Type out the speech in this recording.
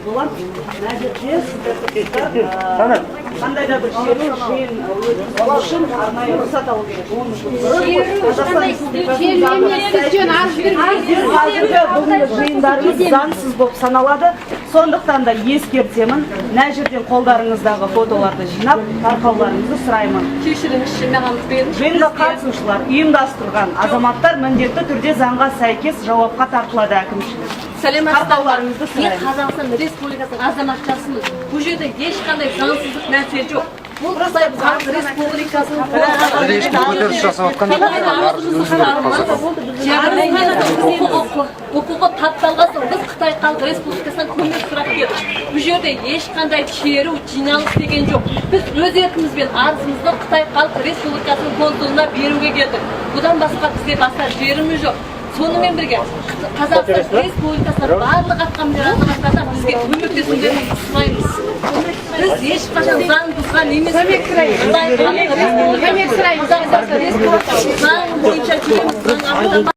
Боламын. Мына жерде сіздер қандай да бір шеру, жиын өткізу үшін арнайы рұқсат алу керек. Оны Қазақстан Республикасының заңына сәйкес, қазіргі бүгінгі жиындарыңыз заңсыз болып саналады. Сондықтан да ескертемін, мына жерден қолдарыңыздағы фотоларды жинап, тарқауларыңызды сұраймын. Кешіріңізші, маған беріңізші. Жиынға қатысушылар, ұйымдастырған азаматтар міндетті түрде заңға сәйкес жауапқа тартылады әкімшілік. Сәлеметсіздер ма? Тарқауларыңызды Мен сұраймын. Қазақстан Республикасының азаматшасымын. Бұл жерде ешқандай заңсыздық нәрсе жоқ. Бұл Қытай Халық Республикасының Ешкім көтеріліс жасап жатқан жоқ. Арыз өзі керек қазір. Құқығы тапталған соң, біз Қытай Халық Республикасынан көмек сұрап келдік. Бұл жерде ешқандай шеру, жиналыс деген жоқ. Біз өз еркімізбен арызымызды Қытай Халық Республикасының консулына беруге келдік. Бұдан басқа бізде басқа жеріміз жоқ. Сонымен бірге Қазақстан Республикасының барлық атқамінер азаматтарына бізге көмектесулеріңізді сұраймыз. Біз ешқашан заң бұзған емеспіз. Қытай Халық Республикасы, Қазақстан Республикасы заң бойынша жүреміз, заң.